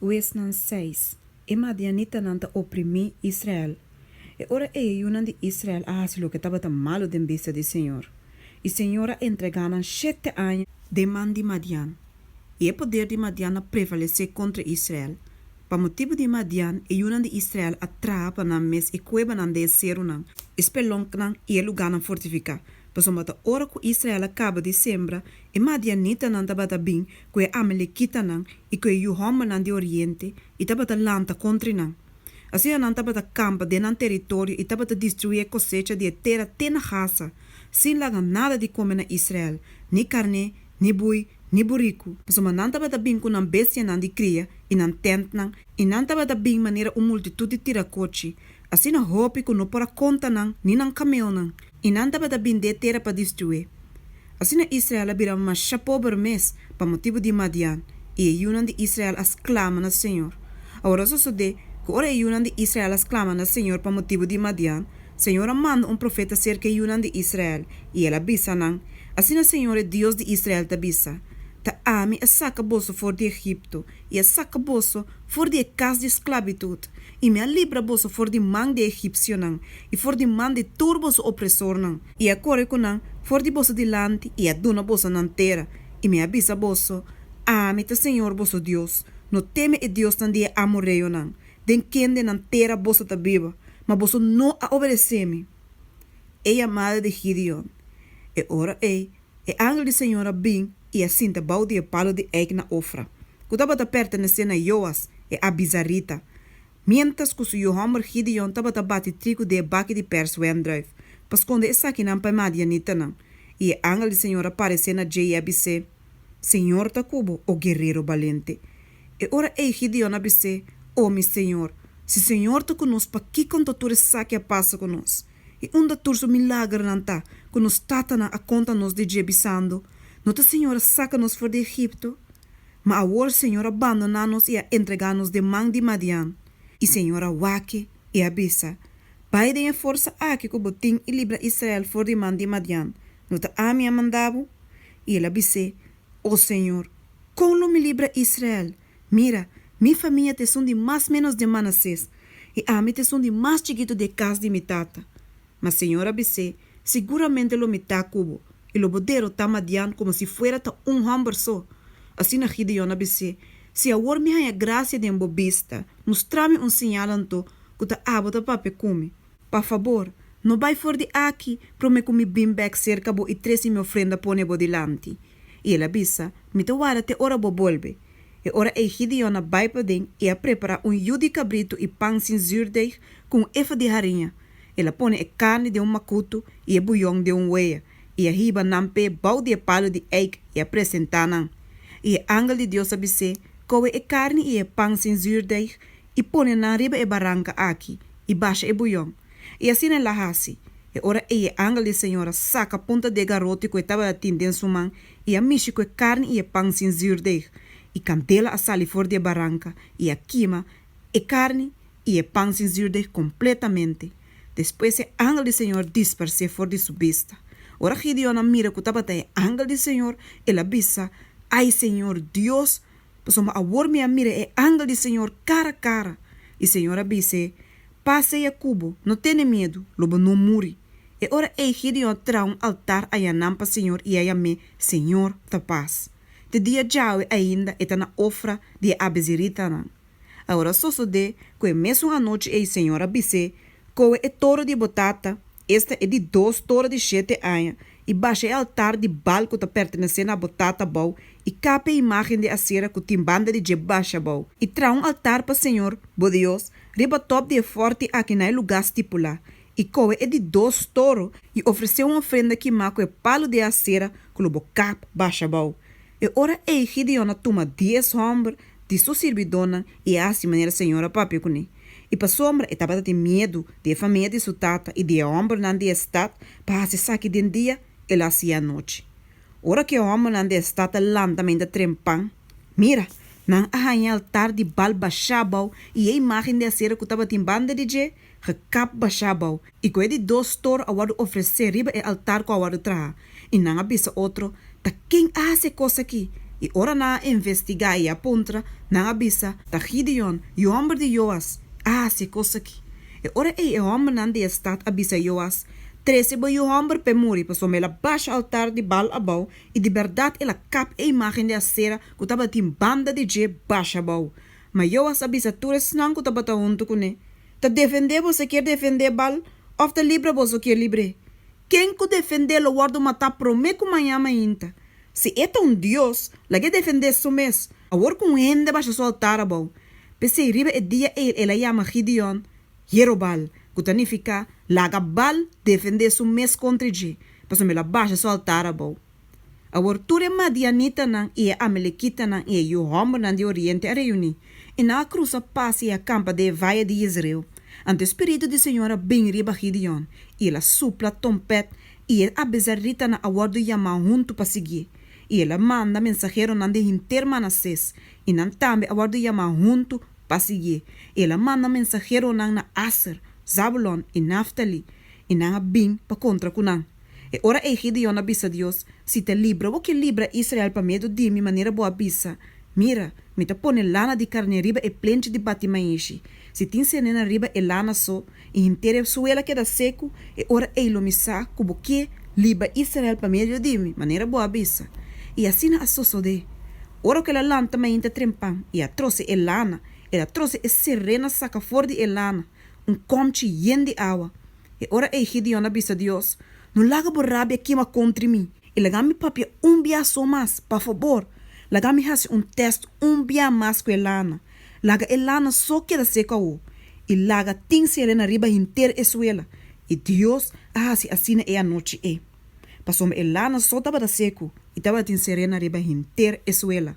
Huesnan seis, E madianitanan ta oprimí Israel. E ora ei e yunan di Israel a hasi loke tabata malu den bista di señor, i señor a entregá nan shete aña den man di Madian. I e poder di Madian a prevalesé kontra Israel. Pa motibu di Madian e yunan di Israel a traha pa nan mes e kuebanan den e serunan, e spelonknan i e lugánan fortifiká, pasobra ta ora ku Israel a kaba di sembra, e madianitanan tabata bin ku e amalekitanan i ku e yu hòmbernan di oriente i tabata lanta kontra nan. Asina nan tabata kampa den nan teritorio i tabata destruí e kosecha di e tera te na Gaza, sin laga nada di kome na Israel, ni karné, ni bui, ni buriku, pasobra nan tabata bin ku nan bestianan di kria i nan tèntnan, i nan tabata bin manera un multitut di tirakochi, asina hopi ku no por a konta nan ni nan kamelnan, i nan tabata bin den e tera pa destruí. Asina Israel a bira masha pober mes pa motibu di Madian, i e yunan di Israel a sklama na señor. Awor a sosodé ku ora e yunan di Israel a sklama na señor pa motibu di Madian, señor a manda un profeta serka e yunan di Israel, i el a bisa nan, Asina señor e Dios di Israel ta bisa, Ta ami a saka boso for di Egipto i a saka boso for di e kas di sklabitut, i mi a libra boso for di man di e egipsionan i for di man di tur boso opresornan, i a kore ku nan for di boso dilanti i a duna boso nan tera, i mi a bisa boso, Ami ta señor boso Dios, no teme e diosnan di e amoreonan, den kende nan tera boso ta biba, ma boso no a obedesé mi. E yamada di Gideon. E ora ei, e angel di señor a bin i a sinta bou di e palu di eik na Ofra, ku tabata pertenesé na Joas, e abizarita, miéntras ku su yu hòmber Gideon tabata bati trigu den e baki di pèrs wendrùif, pa skonde esakinan pa e madianitanan. I e angel di señor a paresé na dje i a bis'é, Señor ta ku bo, o guerero balente. E ora ei Gideon a bis'é, O mi señor, si señor ta ku nos, pakiko anto tur esaki a pasa ku nos? I unda tur su milagernan ta ku nos tatanan a konta nos di dje, bisando, No ta señor a saka nos for di Egipto? Ma awor señor a bandoná nos i a entregá nos den man di Madian. I señor a wak e i a bisa, Bai den e forsa aki ku bo tin i libra Israel for di man di Madian. No ta ami a manda bo? I el a bis'é, O señor, kon lo mi libra Israel? Mira, mi famia ta esun di mas ménos den Manasés, i ami ta esun di mas chikitu di e kas di mi tata. Ma señor a bis'é, Siguramente lo mi ta ku bo, i lo bo derotá Madian komo si fuera ta un hòmber so. Asina Gideon a bis'é, Si awor mi haña grasia den bo bista, mustra mi un siñal anto ku ta abo ta papia ku mi. Pa fabor, no bai for di aki promé ku mi bin bèk serka bo i trese mi ofrenda pone bo dilanti. I el a bisa, Mi ta warda te ora bo bolbe. E ora ei Gideon a bai paden i a prepará un yu di kabritu i pan sin zürdeg ku un efa di hariña. El a pone e karni den un makutu i e buyon den un wea, i a hiba nan p'e bou di e palu di eik i a presentá nan. I e angel di Dios a bis'é, Kohe e karni i e pan sin zürdeg i pone nan riba e baranka aki, i basha e buyon. I asina el a hasi. E ora ei e angel di Señor a saka punta di e garoti ku e tabata tin den su man i a mishi ku e karni i e pan sin zürdeg, i kandela a sali for di e baranka i a kima e karni i e pan sin zürdeg kompletamente. Despues e angel di Señor disparsé for di su bista. Ora Gideon a mira ku tabata e angel di Señor, el a bisa, Ai, Señor Dios! Pasobra awor mi a mira e angel di Señor kara kara! I Señor a bis'é, Pas sea ku bo, no tene miedu, lo bo no muri. E ora ei Gideon a traha un altar ayanan pa Señor i a yam'é Señor ta Pas. Te dia djawe ainda e ta na Ofra di e abezeritanan. Awor a sosodé ku e mesun anochi ei Señor a bis'é, Kohe e toro di bo tata, esta e di dos toro di shete aña, i basha e altar di Baal ku ta pertenesé na bo tata abou, i kap e imágen di Asera ku tin banda di dje basha abou, i traha un altar pa Señor, bo Dios, riba tòp di e fòrti aki na e lugá stipulá, i kohe e di dos toro i ofresé un ofrenda kimá ku e palu di e Asera ku lo bo kap basha abou. E ora ei Gideon a tuma dies hòmber di su sirbidónan i a hasi manera Señor a papia kuné. I pasobra e tabata tin miedu di e famia di su tata i di e hòmbernan di e stat pa hasi esaki den dia, el a hasié anochi. Ora ku e hòmbernan di e stat a lanta mainta trempan, mira, nan a haña e altar di Baal bashá abou i e imágen di Asera ku tabatin banda di dje, gekap bashá abou, i ku e di dos toro a wòrdu ofresé riba e altar ku a wòrdu traha. I nan a bisa otro, Ta ken a hasi e kos akí? I ora nan a investigá i a puntra, nan a bisa, Ta Gideon, yu hòmber di Joas, a hasi e kos akí. E ora ei e hòmbernan di e stat a bisa Joas, Trese bo yu hòmber p'e muri, pasobra el a basha altar di Baal abou i di bèrdat el a kap e imágen di Asera ku tabatin banda di dje basha abou. Ma Joas a bisa tur esnan ku tabata huntu kuné, Ta defendé boso kier defendé Baal, òf ta libra boso kier libr'é? Ken ku defendé lo wòrdu matá promé ku mañan mainta. Si e ta un dios, lag'é defendé su mes, awor ku un hende basha su altar abou. P'esei riba e dia ei el a yama Gideon Jerobal, ku ta nifiká, Laga Baal defendé su mes kontra dje, pasobra el a basha su altar abou. Awor tur e madianitanan i e amalekitanan i e yu hòmbernan di oriente a reuní, i nan a krusa pas i a kampa den e vaye di Jezreel. Anto e spiritu di señor a bin riba Gideon, i el a supla tompèt, i e abezaritanan a wòrdu yamá huntu pa siguié. I el a manda mensaheronan den henter Manasés, i nan tambe a wòrdu yamá huntu pa siguié. I el a manda mensaheronan na Aser, Zabulon i Naftali, i nan a bin pa kontra ku nan. E ora ei Gideon a bisa Dios, Si ta libra bo ke libra Israel pa medio di mi manera bo a bisa, mira, mi ta pone lana di karné riba e plenchi di bati maishi. Si tin senena riba e lana so i henter e suela keda seku, e ora ei lo mi sa ku bo ke libra Israel pa medio di mi, manera bo a bisa. I asina a sosodé. Ora ku el a lanta mainta trempan i a trose e lana, el a trose e serena saka for di e lana, un kòmchi yen di awa. E ora ei Gideon a bisa Dios, No laga bo rabia kima kontri mi, i laga mi papia un bia so mas, pa fabor. Laga mi hasi un tèst un bia mas ku e lana. Laga e lana so keda seku awo, i laga tin serena riba henter e suela. I Dios a hasi asina e anochi ei. Pasobra e lana so tabata seku, i tabatin serena riba henter e suela.